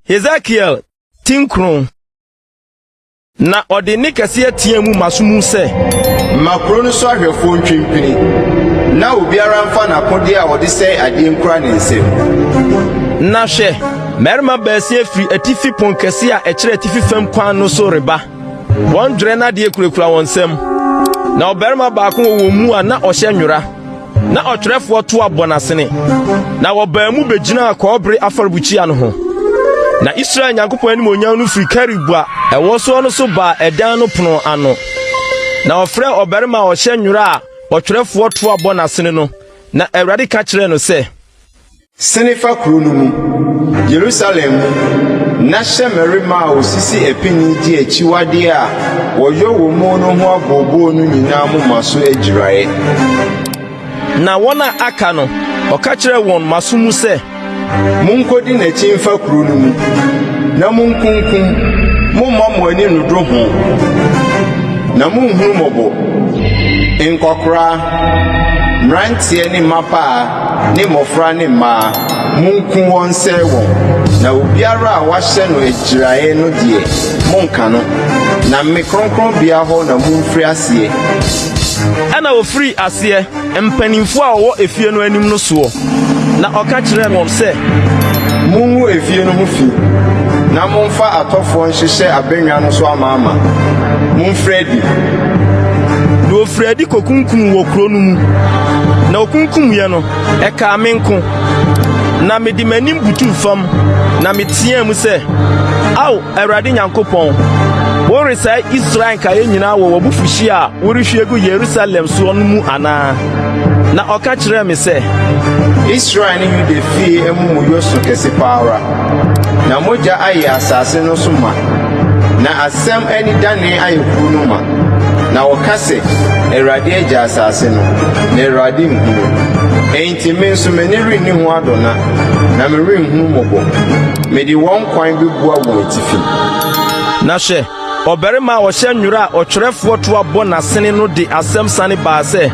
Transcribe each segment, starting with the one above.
Hesekiel ti nkron. Na ɔde nne kɛseɛ teaa mu m'aso mu sɛ. Ma kuro no so ahwɛfoɔ ntwe mpini, na obiara mfa n'akodeɛ a ɔde sɛe adeɛ nkura ne nsam. Na hwɛ, mmarima baasia firi atifi ponkɛseɛ a ɛkyerɛ atifi fam kwan no so reba. Wɔn dwerɛ nnadeɛ kurakura wɔn nsam. Na ɔbarima baako wɔ wɔn mu a na ɔhyɛ nwera. Na ɔtwerɛfoɔ toa bɔ n'asene, na wɔbaa mu bɛgyinaa kɔbere afɔrebukyia no ho. Na Israel Nyankopɔn animuonyam no firi kerub a ɛwɔ soɔ no so baa ɛdan no pono ano. Na ɔfrɛɛ ɔbarima a ɔhyɛ nwera a ɔtwerɛfoɔ toa bɔ n'asene no, na Awurade ka kyerɛɛ no sɛ. Sene fa kuro no mu, Yerusalem mu, na hyɛ mmarima a wɔsisi apini di akyiwadeɛ a wɔyɔ wɔ mu no ho abooboo no nyinaa moma so agyiraeɛ. Na wɔn a aka no, ɔka kyerɛɛ wɔn m'aso mu sɛ. Monkɔdi n'akyi mfa kuro no mu, na monkunkum, mommma mo ani nnodo ho, na monnhunu mmɔbɔ, nkɔkoraa, mmeranteɛ ne mmabaa, ne mmɔfra ne mmaa, monku wɔn nsɛe wɔn, na obiara a wɔahyɛ no agyiraeɛ no deɛ, monnka no, na me kronkronbea hɔ na momfiri aseɛ. Ɛnna wɔfirii aseɛ, mpanimfoɔ a wɔwɔ efie no anim no soɔ, na ɔka kyerɛɛ wɔn sɛ. Mongu efie no ho fi, na momfa atɔfoɔ nhyehyɛ abannwa no so amaama. Momfiri adi. Na wɔfirii adi kɔkunkum wɔ kuro no mu. Na wɔkunkumyɛ no, ɛkaa me nko. Na mede m'anim butuu fam, na meteaa mu sɛ, Ao, Awurade Nyankopɔn, woresɛe Israel nkaeɛ nyinaa wɔ w'abufuhyeɛ a worehwie agu Yerusalem soɔ no mu anaa? Na ɔka kyerɛɛ me sɛ. Israel ne Yuda fie amumuyɔ so kɛse pa ara, na mogya ayɛ asase no so ma, na asɛm anidanee ayɛ kurow no ma. Na wɔka sɛ, 'Awurade agya asase no, na Awurade nhunu. Enti me nso m'ani renni ho adɔna, na merenhunu mmɔbɔ. Mede wɔn kwan bebua wɔn atifi. Na hwɛ, Ɔbarima a ɔhyɛ nwera a ɔtwerɛfoɔ toa bɔ n'asene no de asɛm sane baa sɛ.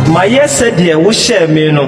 Mayɛ sɛdeɛ wohyɛɛ me no.